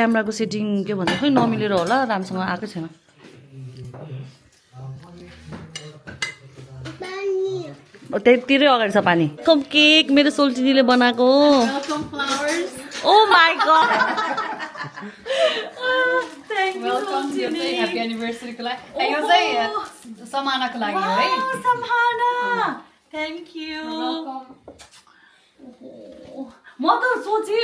क्यामेराको सेटिङ के भन्छ खै नमिलेर होला राम्रोसँग आएको छैन त्यतिरै अगाडि छ पानी कम केक मेरो सोल्टिनीले बनाएको oh my god Welcome to your happy anniversary को लागि यो चाहिँ समानाको लागि हो है सम्हाना थ्यांक यू म त सोचे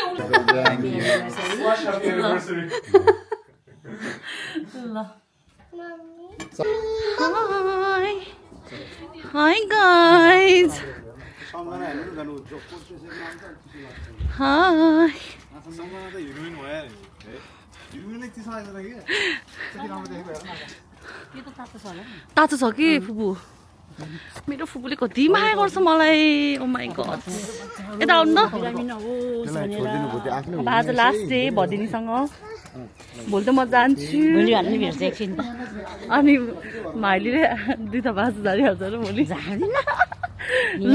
Hi guys. Hi. तातो छ कि फुपू मेरो फुपूले कति माया गर्छ मलाई ओ माई गॉड यता आउनु न आज लास्ट डे भदिनीसँग भोलि त म जान्छु अनि माइलीले दुईटा बाजु झारिहाल्छ र भोलि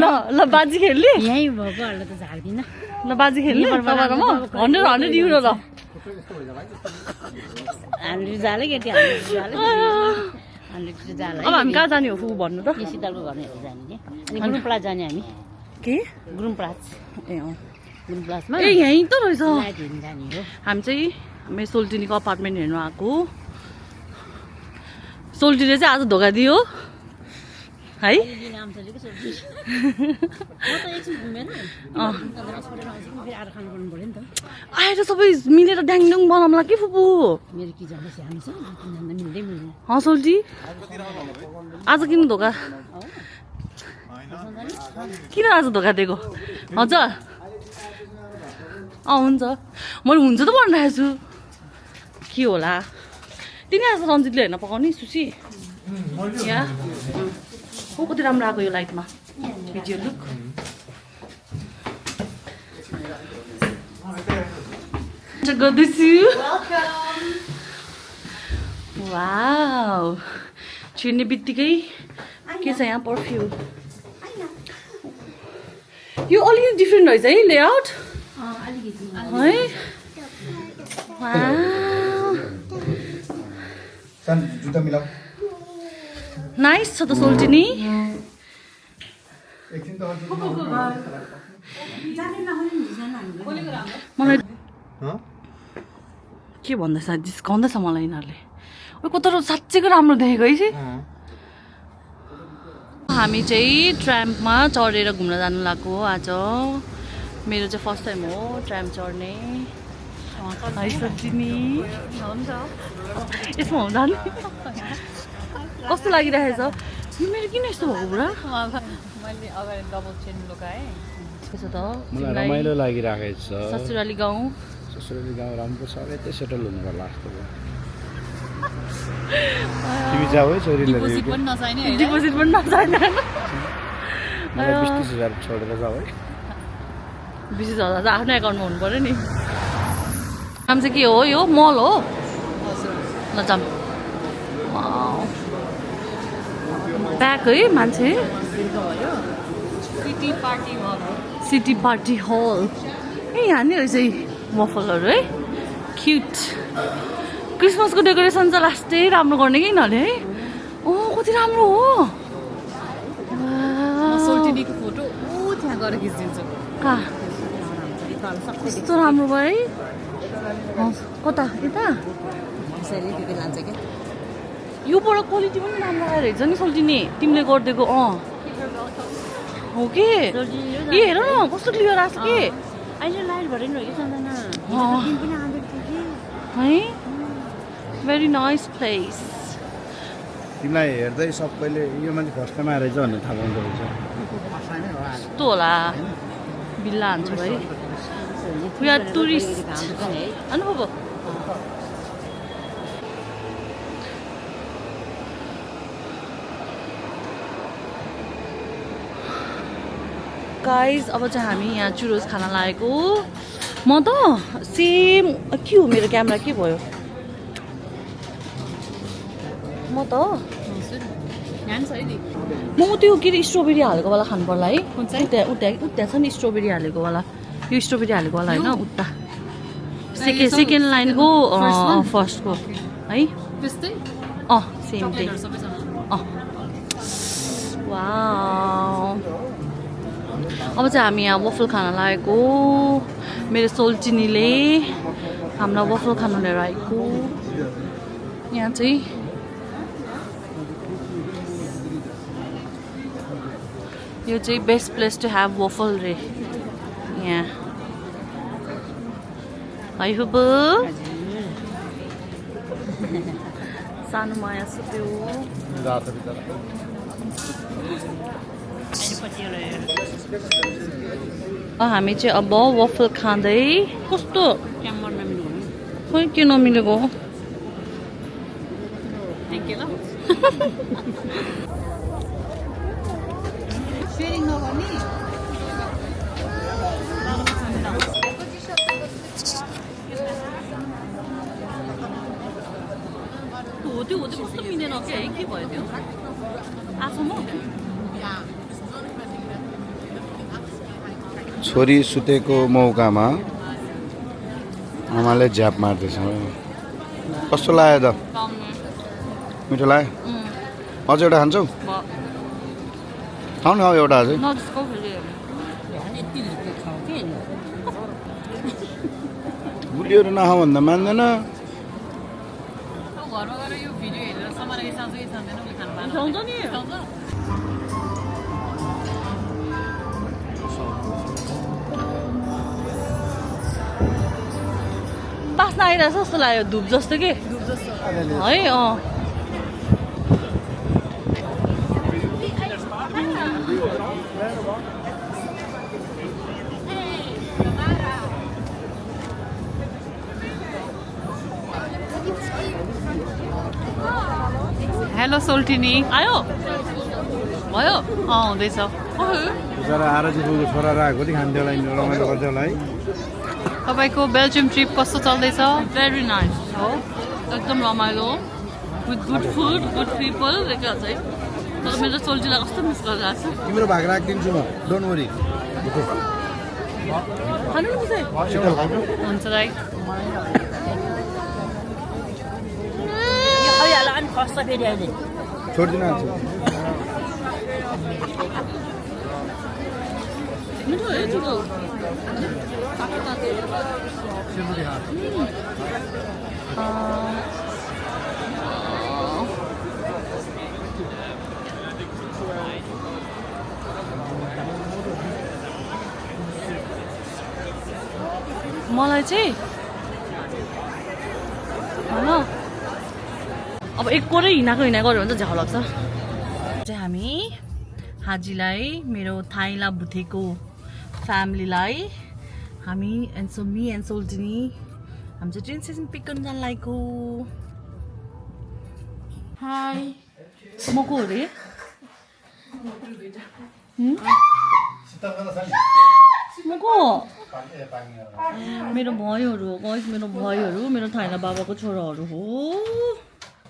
ल ल बाजी खेल्ने यही भएकोहरूलाई त झार्दिन ल बाजी खेल्ने तपाईँको म 100 युरो ल हामीले जाले केटी हामीले जाले अब हामी कहाँ जाने हो फुपू भन्नु त शीतलको घर हेरेर जाने नि अनि गुरुम्प्लास जाने हामी के गुरुम्प्लास ए अँ गुरुम्प्लासमा ए यहीँ त रहेछ लाइट हेर्न जाने हो हामी चाहिँ मेरो सोल्टिनीको अपार्टमेन्ट हेर्नु आएको सोल्टिनीले चाहिँ आज धोका दियो है आएर सबै मिलेर ड्याङड्याङ बनाउँला के फुपू मेरो कि जाने सानो छ मिल्दै मिल्दैन सोल्टी आज किन धोका किन आज धोका दिएको हजुर हुन्छ मैले हुन्छ त भनिरहेको छु के होला तिनी आज रन्जितले हेर्न पकाउने सुसी यहाँ हो कति राम्रो आएको यो लाइटमा भिडियो लुक गर्दैछु वाउ छिर्ने बित्तिकै के छ यहाँ पर्फ्युम यो अलिकति डिफ्रेन्ट रहेछ है लेआउट है जुत्ता मिलाऊ नाइस छ त सोल्टिनी मलाई के भन्दैछ जिस्काउँदैछ मलाई यिनीहरूले कता साँच्चैको राम्रो देखेको है हामी चाहिँ ट्र्याम्पमा चढेर घुम्न जानु लाग्यो आज मेरो चाहिँ फर्स्ट टाइम हो ट्र्याम्प चढ्ने है सोल्टिनी हुन्छ यसमा हुँदा नि कस्तो लागिरहेछ यो मेरो किन यस्तो भएको पुरा मैले अगाडि डबल चेन लगाएँ त्यसो त मलाई रमाइलो लागिरहेको छ ससुराली गाउँ राम्रो छ यतै सेटल हुनु पर्ला जस्तो भयो तिमी जाऊ है छोरीले डिपोजिट पनि नचाहिने हैन डिपोजिट पनि नचाहिने मलाई 20,000 छोडेर जाऊ है 20,000 चाहिँ आफ्नो एकाउन्टमा हुनु पर्यो नि नाम चाहिँ के हो यो मल हो ल जाम ब्याक है मान्छे सिटी पार्टी हल ए यहाँ नि रहेछ वफलहरू है क्युट क्रिसमसको डेकोरेसन चाहिँ लास्टै राम्रो गर्ने कि यिनीहरूले है कति राम्रो हो सोल्टिनीको फोटो त्यहाँ गएर खिचिदिन्छु कहाँ कस्तो राम्रो भयो है कता यता त्यति लान्छ क्या योबाट क्वालिटी पनि राम्रो आएर रहेछ नि सोल्टिनी तिमीले गरिदिएको हो कि ए हेर न कस्तो क्लियर आएको छ कि अहिले लाइट भएर नि कि चन्दना पनि आउँदै थियो है भेरी नाइस प्लेस तिमीलाई हेर्दै सबैले यो मान्छे फर्स्ट टाइम आएर भन्ने थाहा पाउँदो रहेछ कस्तो होला बिल्ला हान्छ भाइ वी आर टुरिस्ट अनुभव गाइज अब चाहिँ हामी यहाँ चुरोस खाना लागेको म त सेम के हो मेरो क्यामेरा के भयो म त म त्यो के अरे स्ट्रबेरी हालेको वाला खानु पर्ला है उता छ नि स्ट्रबेरी हालेको वाला यो स्ट्रबेरी हालेको वाला होइन उता सेकेन्ड लाइनको फर्स्टको है त्यस्तै सेम त्यही सबै छ वाउ अब चाहिँ हामी यहाँ वफल खान लागेको मेरो सोल्चिनीले हामीलाई वफल खानु लिएर आएको यहाँ चाहिँ यो चाहिँ best place to have waffle रे यहाँ है हुबु सानो माया सुत्यो हामी चाहिँ अब वफल खाँदै कस्तो खोइ के नमिलेको त्यो कस्तो मिलेन के है के भयो त्यो आफूमा छोरी सुतेको मौकामा आमाले झ्याप मार्दैछ कस्तो लाग्यो त मिठो लाग्यो अझ एउटा खान्छौ खाऊ न एउटा अझै गुलियोहरू नखाऊ भन्दा मान्दैन घरमा गएर यो भिडियो हेरेर समाएर खान्छ कि खाँदैन उसले खानु पाएन खाउँछ नि बास्ना आइरहेछ जस्तो लाग्यो धुप जस्तो के है हेलो सोल्टिनी आयो भयो हुँदैछ बिचरा आरजीको छोरा आएको नि खान्थ्यो होला रमाइलो गर्थ्यो होला है तपाईँको बेल्जियम ट्रिप कस्तो चल्दैछ भेरी नाइस हो एकदम रमाइलो with good food good people देखिहाल्छ है तर मेरो सोल्टीलाई कस्तो मिस गरिरहेको छ तिम्रो भाग राखिदिन्छु म डोन्ट वरी खानु नि हुन्छ दाइ अनि खस्छ फेरि अहिले छोडिदिनु हाल्छु मिठो है ठुलो मलाई चाहिँ होइन अब एककोरै हिँडाएको गऱ्यो भने चाहिँ झ्याउ लाग्छ चाहिँ हामी हाजीलाई मेरो थाइला भुटेको फ्यामिलीलाई हामी एन्ड सो मी एन्ड सोल्टिनी हामी चाहिँ ट्रेन स्टेसन पिक गर्न जान लागेको हाई म को हो रे म को मेरो भाइहरू हो गाइस मेरो भाइहरू मेरो थाइला बाबाको छोराहरू हो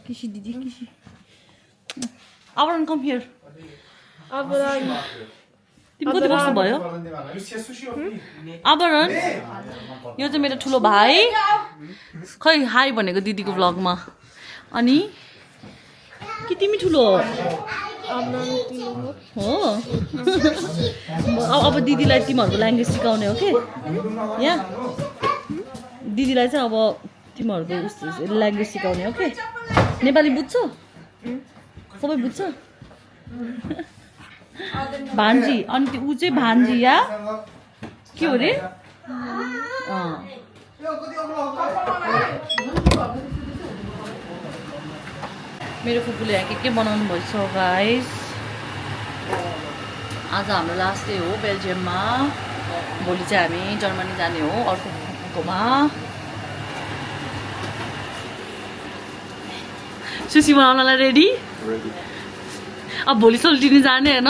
किसी दिदी किसी आवरण कम हियर तिमी कति वर्ष भयो आवरण यो चाहिँ मेरो ठुलो भाइ खै हाई भनेको दिदीको भ्लगमा अनि कि तिमी ठुलो हो अब दिदीलाई तिमीहरूको ल्याङ्ग्वेज सिकाउने हो कि यहाँ दिदीलाई चाहिँ अब तिमीहरूको ल्याङ्ग्वेज सिकाउने हो कि नेपाली बुझ्छौ सबै बुझ्छ भान्जी अनि ऊ चाहिँ भान्जी या के हो रे मेरो फुपूले यहाँ के बनाउनु भएछ गाइस आज हाम्रो लास्ट डे हो बेल्जियममा भोलि चाहिँ हामी जर्मनी जाने हो अर्को फुपूकोमा सुसी बनाउनलाई रेडी अब भोलि सोल्टिनी जाने होइन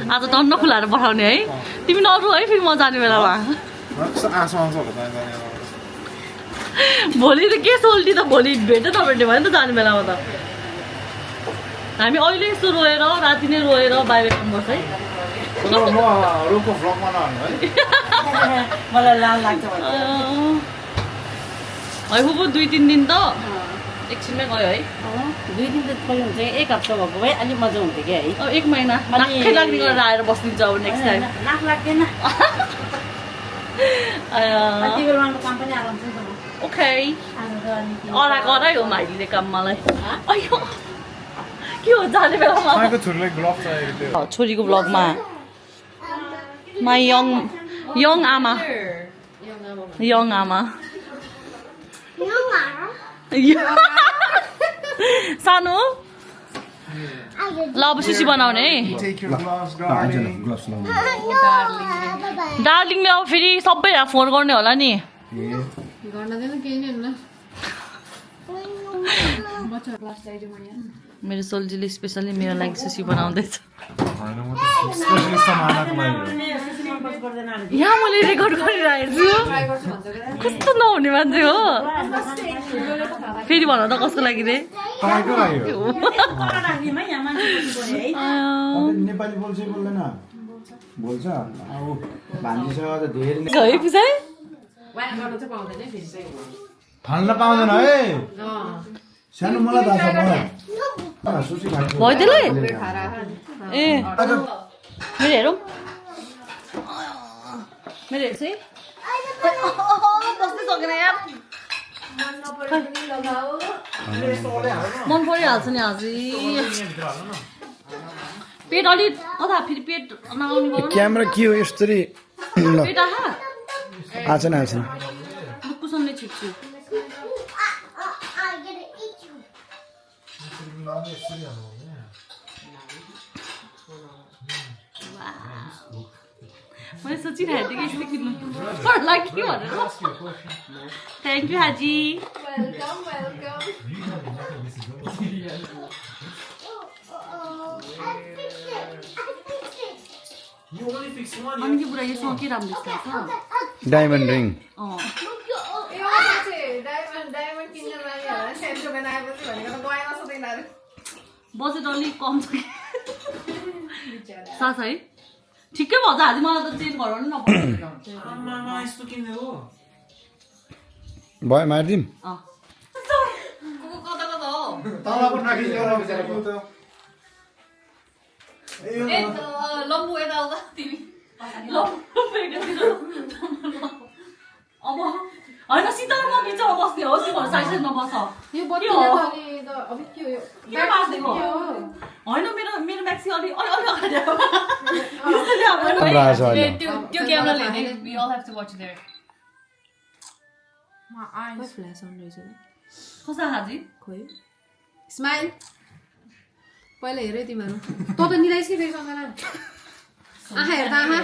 आज टन्न खुलाएर पठाउने है तिमी नरु है फेरि म जाने बेलामा भोलि त के सोल्टी त भोलि भेट्दै नभेट्ने भयो नि त जाने बेलामा त हामी अहिले यस्तो रोएर राति नै रोएर बाहिर गर्नुपर्छ है मलाई लाल लाग्छ है हुबु 2-3 दिन त एकछिनमै गयो है 2 दिन त खोइ हुन्छ एक हप्ता भएको भए अलि मजा हुन्थ्यो कि है अब 1 महिना नाक्खै लाग्ने गरेर आएर बस्दिन्छ अब नेक्स्ट टाइम नाक लाग्दैन कति बेलाको काम पनि आराम छ ओके अरा गरै हो माइलीले काम मलाई अयो के हो जाने बेलामा छोरीलाई ग्लोभ चाहिएको थियो छोरीको ब्लगमा माई यङ आमा सानो ल अब सुसी बनाउने है Take your gloves, darling. डार्लिङले अब फेरि सबै फोन गर्ने होला नि मेरो सोल्जीले स्पेसली मेरो लागि सुसी बनाउँदैछ होइन, म त स्पेसली समानको लागि हो। यहाँ मैले रेकर्ड गरिरहेको छु कस्तो नहुने मान्छे हो फेरि भन त कसको लागि रे तपाईँको लागि हो। नेपाली बोल्छ बोल्दैन बोल्छ अब भान्जीसँग त धेरै नै है पुसाइ फाल्न पाउँदैन है सानो मलाई थाहा छ मलाई सुसी खान्छ भयो त्यसलाई ए मेरो हेरौँ मेरो हेर्छु है बस्नै सकेन यार मन परिहाल्छ नि अझै पेट अलिक कता फेरि पेट नआउने भयो क्यामेरा के हो यसरी ल पेट आहा आछन आछन कुसुमले छिप्छु मैले सोचिरहेको थिएँ कि यस्तो किन्नु पर्ला कि भनेर थ्याङ्क यू हाजी अनि के पुरा यसमा के राम्रो देख्छ डायमन्ड रिङ बजेट अलिक कम छ कि सास है ठिकै भन्छ आज मलाई त चेन्ज गराउनु नपर्छ भयो मारिदिउँ कता कता हो लम्बु यता आउँदा तिमी अब होइन शीतलमा बिचमा बस्ने हो कि साइड साइडमा बस्छ होइन मेरो मेरो म्याक्सी अलि अलि अगाडि त्यो क्यामेरा लिने we all have to watch there कसा हाजी खोइ स्माइल पहिला हेऱ्यो तिमीहरू त निदाइस कि फेरि सँगै आँखा हेर त आँखा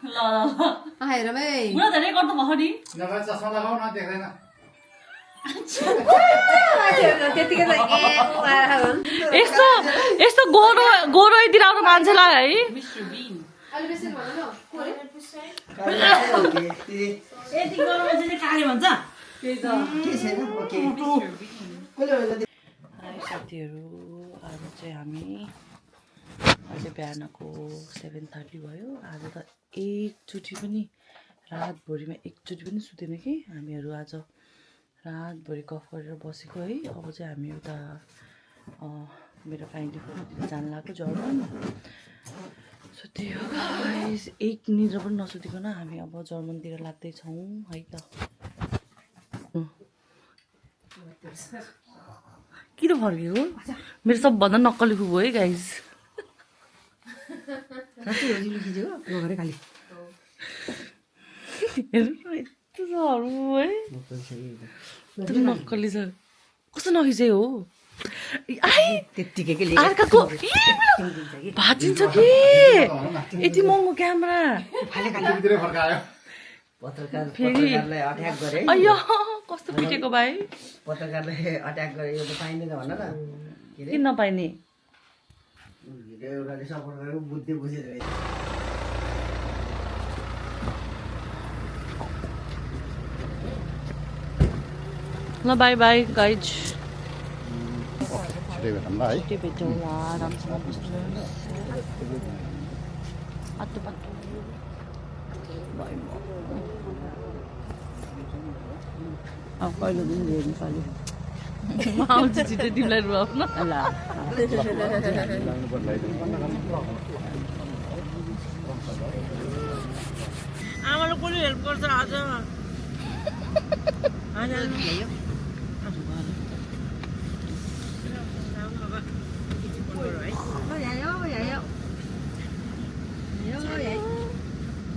ल आँखा हेर भाइ पुरा धेरै गर्नु भयो नि त्यतिकै त यस्तो यस्तो गोरो गोरो यति राम्रो मान्छेलाई है अलि बेसी भन न यति गरम चाहिँ काले भन्छ साथीहरू आज चाहिँ हामी अहिले बिहानको 7:30 भयो आज त एकचोटि पनि रातभरिमा एकचोटि पनि सुतेन कि हामीहरू आज रातभरि गफ गरेर बसेको है अब चाहिँ हामी उता मेरो फ्यामिलीको जान लाग्यो जर्मन सो त्यही हो गाइस एक निद्रा पनि नसुतिकन हामी अब जर्मनतिर लाग्दैछौँ है त किन फर्केको मेरो सबभन्दा नक्कली फुबो है गाइस नक्कली छ कस्तो नखिचे हो अर्काको भाँचिन्छ कि यति महँगो क्यामेरा पत्रकारलाई अट्याक गरे अಯ್यो कस्तो पिटेको भाइ पत्रकारले अट्याक गरे यो त पाइँदैन भन न किन नपाइने एउटाले सपोर्ट गरेको बुद्धि बुझेर ल बाई बाई गाइज छिटै भेटौँला है छिटै भेटौँला आरामसँग बस्नुहोस् आत्तो पात्तो बाई अब कहिले पनि हेर्नु पर्यो आउँछ छिटो तिमीलाई रुवाउन ल आमाले पनि हेल्प गर्छ आज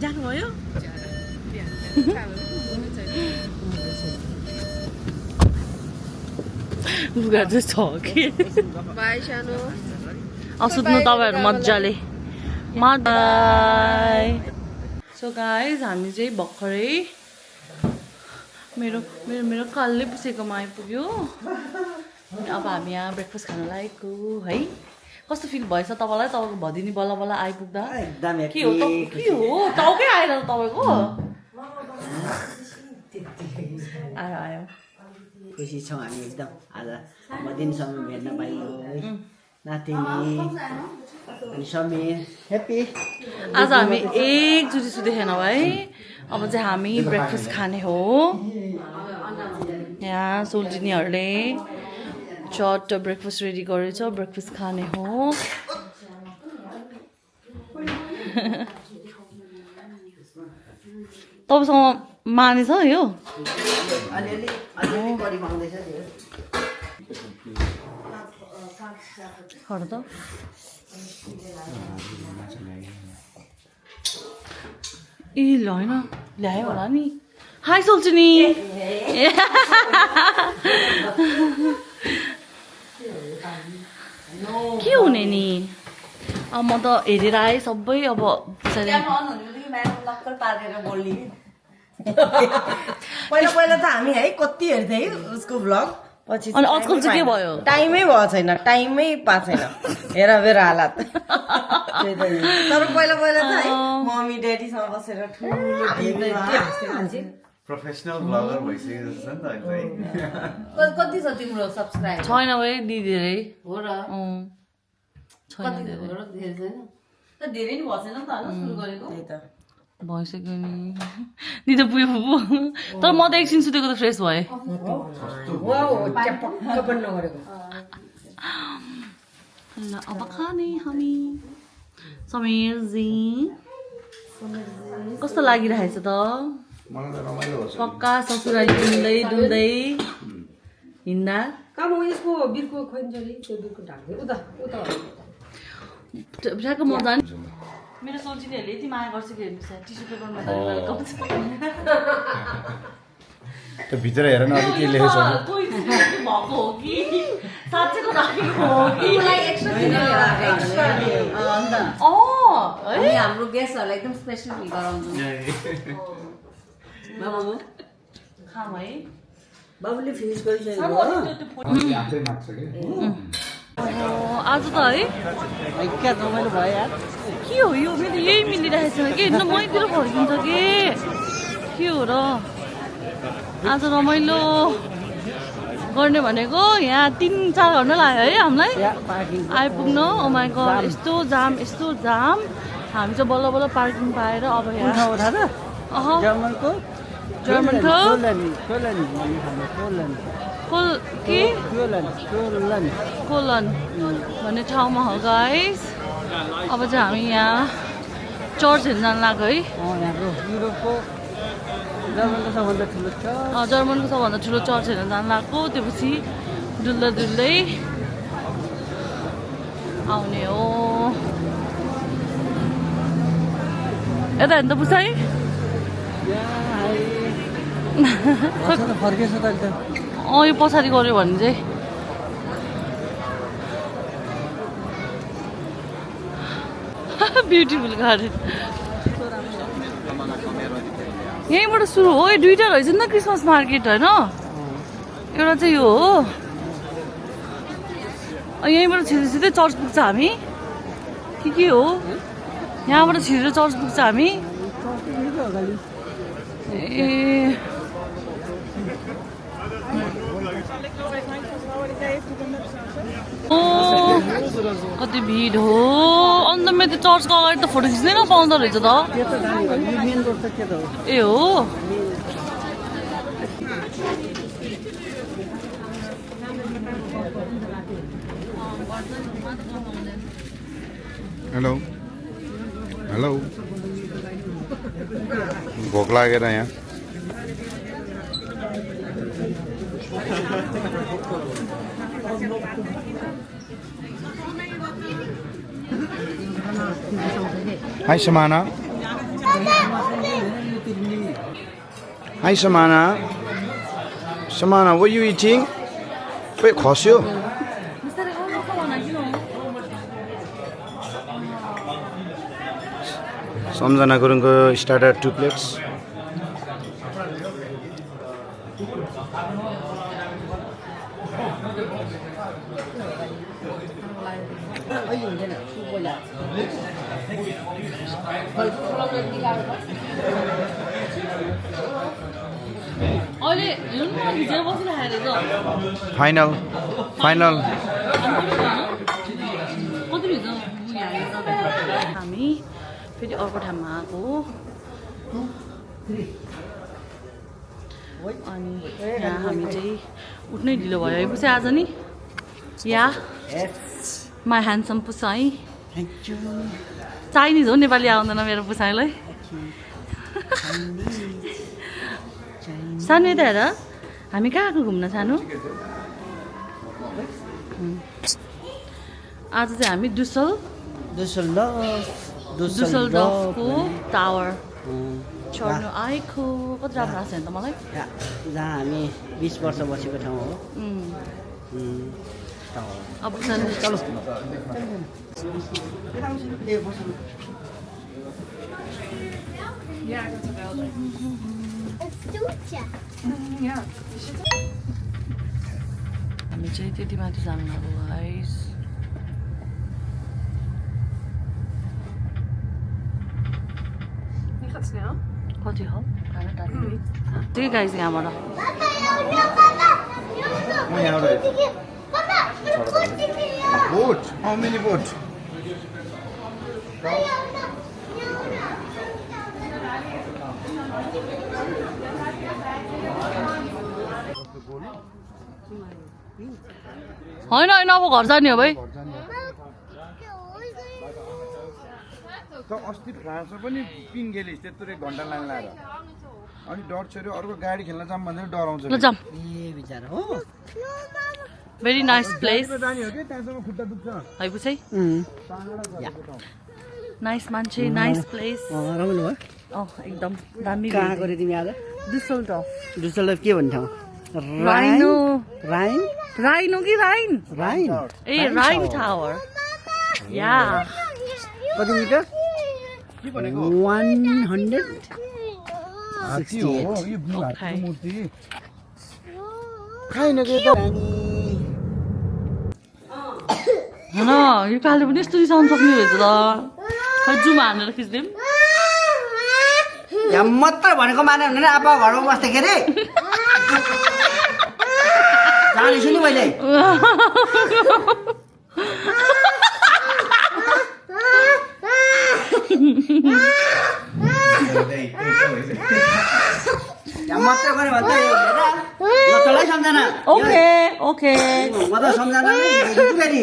जानुभयो लुगा चाहिँ छ कि सुत्नु तपाईँहरू मजाले बाई सो गाइज हामी चाहिँ भर्खरै मेरो मेरो मेरो कालले पुसेकोमा आइपुग्यो अब हामी यहाँ ब्रेकफास्ट खान लागेको है कस्तो फिल भएछ तपाईँलाई तपाईँको भदिनी बल्ल बल्ल आइपुग्दा के हो टाउकै आएर तपाईँको आयो आयो खुसी छौँ हामी एकदम आज दिनसम्म भेट्न पाइयो नातिनी अनि समीर ह्याप्पी आज हामी एकचोटि सुतेखेन है अब चाहिँ हामी ब्रेकफास्ट खाने हो यहाँ सोल्जिनीहरूले चट ब्रेकफास्ट रेडी गरेछ ब्रेकफास्ट खाने हो तपाईँसँग मानेछ यो खर त ए ल होइन ल्यायो होला नि हाई सोल्जिनी के हुने नि अब म त हेरेर आएँ सबै अब पहिला पहिला त हामी है कति हेर्थ्यो है उसको भ्लग पछि अनि आजकल चाहिँ के भयो टाइमै भएको छैन टाइमै पाएको छैन हेर मेरो हालत तर पहिला पहिला त है मम्मी ड्याडीसँग बसेर ठुलो प्रोफेसनल ब्लगर भइसकेको छ नि त अहिले कति छ तिम्रो सब्सक्राइब छैन भाइ धेरै हो र छैन धेरै नै भएको छैन नि त सुरु गरेको भइसक्यो नि नि त पुयो फुपू तर म त एकछिन सुतेको त फ्रेस भएँ ल अब खाने हामी समीरजी कस्तो लागिरहेछ त मलाई त रमाइलो हुन्छ पक्का ससुराली डुल्दै डुल्दै हिँड्दा काम हो यसको बिर्को खोइन्जरी त्यो बिर्को ढाक्दै उता उता ठ्याक्क म जाने मेरो सोल्जिनीहरूले यति माया गर्छ कि हेर्नुहोस् टिस्यु पेपरमा वेलकम छ त्यो भित्र हेर न अझै के लेखेछ भएको हो कि साँच्चैको राखेको हो कि हामी हाम्रो गेस्टहरूलाई एकदम स्पेसल फिल गराउँछौँ खाम है बाबुले फिनिस गरिसक्यो आफै माग्छ कि आज त है क्या रमाइलो भयो यार के हो यो मेरो यही मिलिरहेको छैन कि हेर्नु मैतिर फर्किन्छ कि के हो र आज रमाइलो गर्ने भनेको यहाँ 3-4 घन्टा लाग्यो है हामीलाई आइपुग्नु ओमाइको यस्तो जाम हामी चाहिँ बल्ल बल्ल पार्किङ पाएर अब यहाँ जर्मनको जर्मनको कोलन भन्ने ठाउँमा हो गाइस अब चाहिँ हामी यहाँ चर्च हेर्न जानु लाग्यो है युरोपको जर्मनको सबभन्दा ठुलो छ जर्मनको सबभन्दा ठुलो चर्च हेर्न जानु लाग्यो त्योपछि डुल्दा डुल्दै आउने हो यता हेर्नु त पुसाइ फर्केछ त यो पछाडि गऱ्यो भने चाहिँ ब्युटिफुल गार्डन यहीँबाट सुरु हो यो दुईवटा रहेछ नि त क्रिसमस मार्केट होइन एउटा चाहिँ यो हो यहीँबाट छिटो छिटै चर्च पुग्छ हामी के हो यहाँबाट छिटो चर्च पुग्छ हामी ए कति भिड हो अन्त मेरो त्यो चर्चको अगाडि त फोटो खिच्नै नपाउँदो रहेछ त ए हो हेलो हेलो भोक लागेर यहाँ Hi Samana. Hi Samana. Samana, what are you eating? Wait, khasyo? Samjana Gurungko starter 2 plates. अहिले हेर्नु न भिजेर बसिरहेको Final. कति भिज हामी फेरि अर्को ठाउँमा आएको अनि यहाँ हामी चाहिँ उठ्नै ढिलो भयो है पुसा आज नि या माई ह्यान्डसम पुसाई चाइनिज हो नेपाली आउँदैन मेरो पुसाईलाई सानो यता हेर हामी कहाँ आएको घुम्न सानो आज चाहिँ हामी दुसलडर्फको टावर चढ्नु आएको कति राम्रो लाग्छ नि त मलाई जहाँ हामी 20 वर्ष बसेको ठाउँ हो अब सानो चलो हामी चाहिँ त्यति माथि जानु अब गाइस कति हो त्यही गाइस यहाँबाट Boat? How many boats? होइन होइन अब घर जाने हो भाइ अस्ति फ्रान्समा पनि पिङ गेलिस त्यत्रो 1 घन्टा लाग्ला र अनि डर छोड्यो अर्को गाडी खेल्न जाम भनेर डराउँछ ल जाम ए बिचारा हो भेरी नाइस प्लेस जाने हो कि त्यहाँसम्म खुट्टा दुख्छ है पुछै नाइस मान्छे नाइस प्लेस रमाइलो भयो एकदम दामी कहाँ गऱ्यो तिमी आज दुसलडर्फ के भन्ने ठाउँ राइनो राइन राइनो कि राइन राइन ए राइन टावर या कति मिटर के भनेको 100 हात्ती हो यो ब्लू हात्तीको मूर्ति खाइन के त होइन यो काले पनि यस्तो रिसाउनु सक्ने रहेछ त खै जुम हानेर खिच्दिउँ यहाँ मात्र भनेको माने भने आपा घरमा बस्दाखेरि जानेछु नि मैले यहाँ मात्र गऱ्यो भने त तँलाई सम्झना ओके ओके म त सम्झना फेरि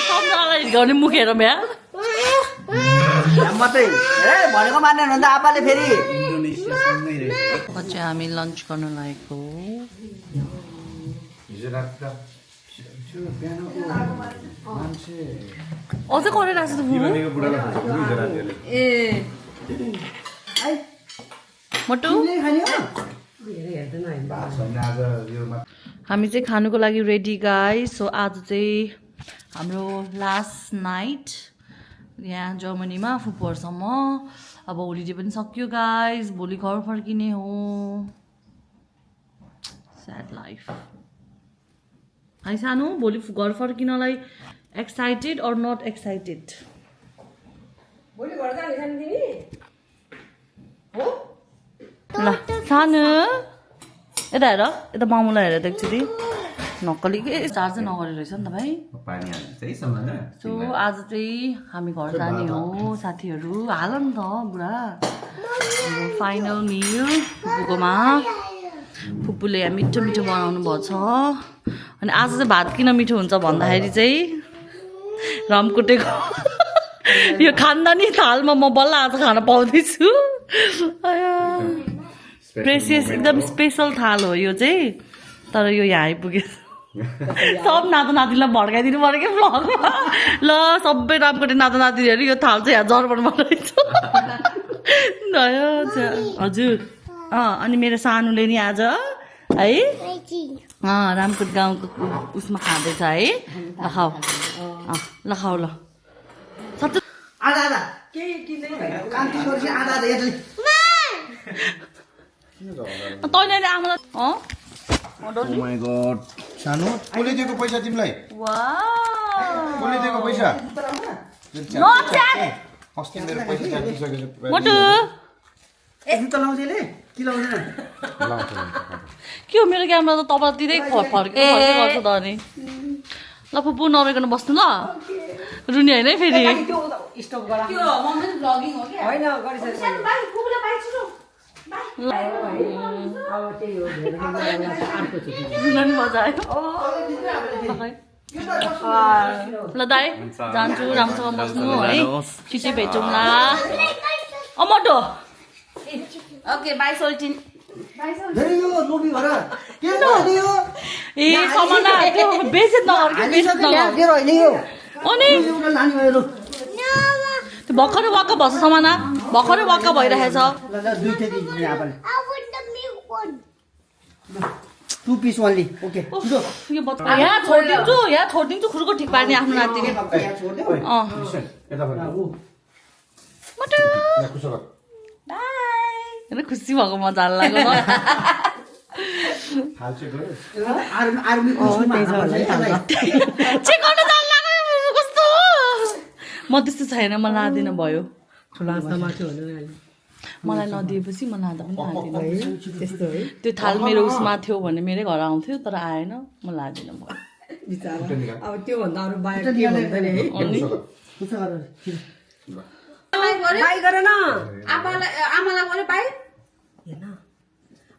सम्झनालाई गर्ने मुखेर म्या यहाँ मात्रै भनेको मान्दैन भने त आपाले फेरि चाहिँ हामी लन्च गर्न लागेको अझै गरिरहेको छ ए मोटु हामी चाहिँ खानुको लागि रेडी गाइस सो आज चाहिँ हाम्रो लास्ट नाइट यहाँ जर्मनीमा फुपूहरूसम्म अब होलिडे पनि सक्यो गाइस भोलि घर फर्किने हो स्याड लाइफ है सानो भोलि घर फर्किनलाई एक्साइटेड अर नट एक्साइटेड ल सानो यता हेर यता मामुलाई हेर एकचोटि नक्कली के चार्ज नगरेर रहेछ नि त भाइ सो आज चाहिँ हामी घर जाने हो साथीहरू हाल नि त बुढा फाइनल मिल फुपूकोमा फुपूले यहाँ मिठो मिठो बनाउनु भएको छ अनि आज चाहिँ भात किन मिठो हुन्छ भन्दाखेरि चाहिँ रामकुटेको यो खानदानी थालमा म बल्ल आज खान पाउँदैछु प्रेसियस एकदम स्पेसल थाल हो यो चाहिँ तर यो यहाँ आइपुग्यो सब नाता नातिलाई भड्काइदिनु पर्यो क्या भ्लगमा ल सबै रामकोटे नाता नातिहरू यो थाल चाहिँ यहाँ जर्मनमा रहेछ हजुर अनि मेरो सानोले नि आज है रामकोट गाउँको उसमा खाँदैछ है ल खाऊ ल खाऊ ल आधा आधा केही किन्दैन कान्ति गरेपछि आधा आधा यसले तैँले अहिले आमालाई Oh my god. सानो कसले दिएको पैसा तिमीलाई? कसले दिएको पैसा? अस्ति मेरो पैसा काटिसकेको मोटु जुत्ता लाउँछेले के लाउँदैन के हो मेरो क्यामेरा त तपाईँतिरै फर्के गर्छ त अनि ल फुपू नरोइकन बस्नु ल रुनी होइन है फेरि स्टप गरा त्यो मम्मी ब्लगिङ हो के होइन गरिसकेको भाइ फुपूलाई बाइ छिटो अब त्यही हो अर्को रुन मजा आयो ल दाइ जान्छु राम्रोसँग बस्नु है छिटै भेटौँला मोटो ओके बाई सोल्टिन धेरै यो लोभी भएर के गर्ने यो ए समाना त्यो बेइज्जत नगर के बेइज्जत नगर तेरो होइन यो अनि एउटा लाने भयो त्यो भर्खरै वाक्क भएछ समाना भर्खरै वाक्क भइरहेछ ल दुईटा दिन्छु आपाले टु पिस ओन्ली ओके छिटो यो यहाँ छोडिदिन्छु खुर्को ठिक पार्ने आफ्नो नातिले यहाँ छोड्दे मोटो होइन खुसी भएको मजा लाग्यो आर्मी चेक गर्न जान लाग्यो कस्तो म त्यस्तो छैन म लाँदिनँ भयो मलाई नदिएपछि म लाँदा पनि लाँदिनँ त्यो थाल मेरो उसमा थियो भने मेरै घर आउँथ्यो तर आएन म लाँदिनँ भयो अब त्योभन्दा अरू बाहिर के भन्दैन है बाई गर न आमालाई गरे बाइ हेर्न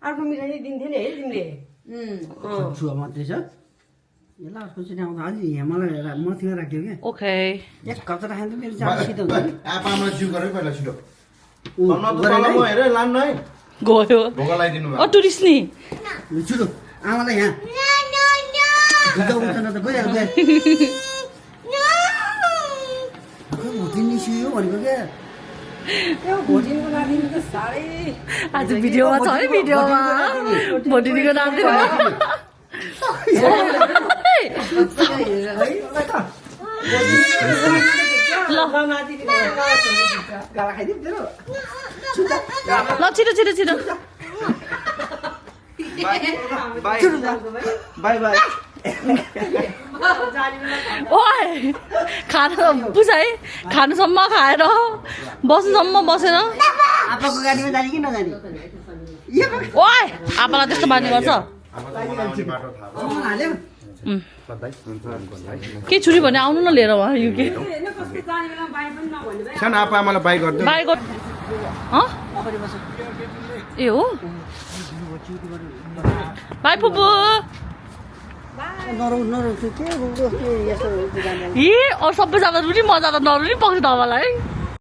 अर्को मिठाई दिन्थ्यो नि है तिमीले छुवा मात्रै छ यसलाई अर्को चाहिँ आउँदा अझै यहाँ मलाई मथिमा राख्यो क्या ओके एक कता राख्यो त मेरो जाडो शीत हुन्छ नि आपामा जिउ गरे पहिला छिटो तल म हेर लान्न है गयो ढोका लगाइदिनु टुरिस्ट नि छिटो आमालाई यहाँ उता उता न त गइहाल्छ भोटिङ निस्कियो भनेको क्या भोटिङको नातिनी त साह्रै आज भिडियोमा छ है भिडियोमा भोटिनीको नाति गाला खाइदिउँ तेरो ल छिटो छिटो छिटो बाई बाई ओए खानु बुझ है खानुसम्म खाएर बस्नुसम्म बसेर आपाको गाडीमा जाने कि नजाने ओए आपालाई त्यस्तो बानी गर्छ हाल्यो के छुरी भने आउनु न लिएर उहाँ युके सानो आपा आमालाई बाई गरिदिनु बाई गर ए हो बाई फुपू नरौ नरौ के यस्तो ए अरू सबै जाँदा रुनी म जाँदा नरुनी पक्छ तपाईँलाई